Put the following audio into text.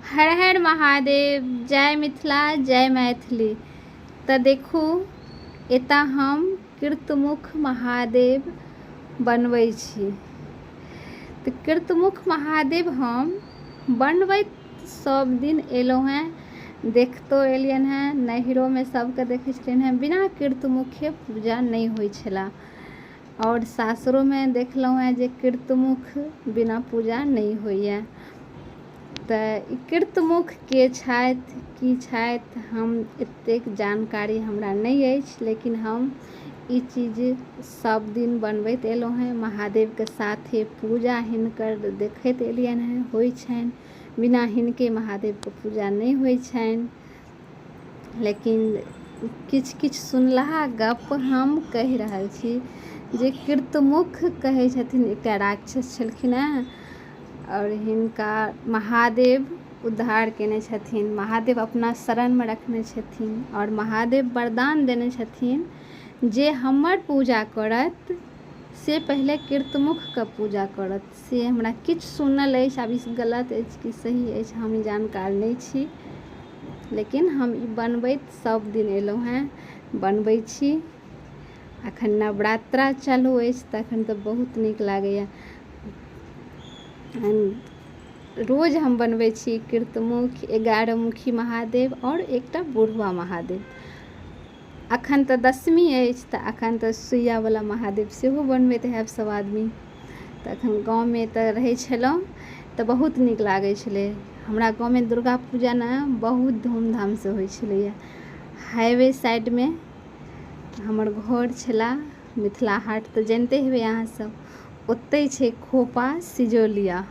हर हर महादेव, जय मिथिला, जय मैथिली। तऽ देखू, एतऽ हम कीर्तमुख महादेव बनबै छी। तऽ कीर्तमुख महादेव हम बनबैत सब दिन एलहुँ हेँ, देखतो एलियनि हेँ, नैहरोमे सबके देखै छलियनि हेँ, बिना कीर्तमुखे पूजा नहि होइ छलै। आओर सासुरोमे देखलहुँ हेँ जे कीर्तमुख बिना पूजा नहि होइए। तऽ ई कीर्तमुख के छथि, की छथि, हम एतेक जानकारी हमरा नहि अछि, लेकिन हम ई चीज सब दिन बनबैत एलहुँ हेँ। महादेवके साथे पूजा हिनकर देखैत एलियनि हेँ होइ छनि। बिना हिनके महादेवके पूजा नहि होइ छनि। लेकिन किछु किछु सुनलहा गप हम कहि रहल छी जे कीर्तमुख कहै छथिन एकटा राक्षस छलखिन हेँ, आओर हिनका महादेव उद्धार कयने छथिन, महादेव अपना शरणमे रखने छथिन, आओर महादेव वरदान देने छथिन जे हमर पूजा करत से पहिले कीर्तमुखके पूजा करत। से हमरा किछु सुनल अछि, आब ई गलत अछि कि सही अछि हम ई जानकार नहि छी, लेकिन हम ई बनबैत सब दिन एलहुँ हेँ, बनबै छी। अखन नवरात्रा चालू अछि तखन तऽ बहुत नीक लागैए। रोज हम बनबै छी कीर्तमुख, 11 मुखी महादेव आओर एकटा बुढ़वा महादेव। अखन तऽ दशमी अछि तऽ अखन तऽ सुइयावला महादेव सेहो बनबैत हैब सब आदमी। तऽ अखन गाँवमे तऽ रहै छलहुँ तऽ बहुत नीक लागै छलै। हमरा गाँवमे दुर्गा पूजा ने बहुत धूमधामसँ होइ छलैए। हाईवे साइडमे हमर घर छलए, मिथिला हाट तऽ जनिते हेबै अहाँसभ, ओतहि छै खोपा सिजौलिया।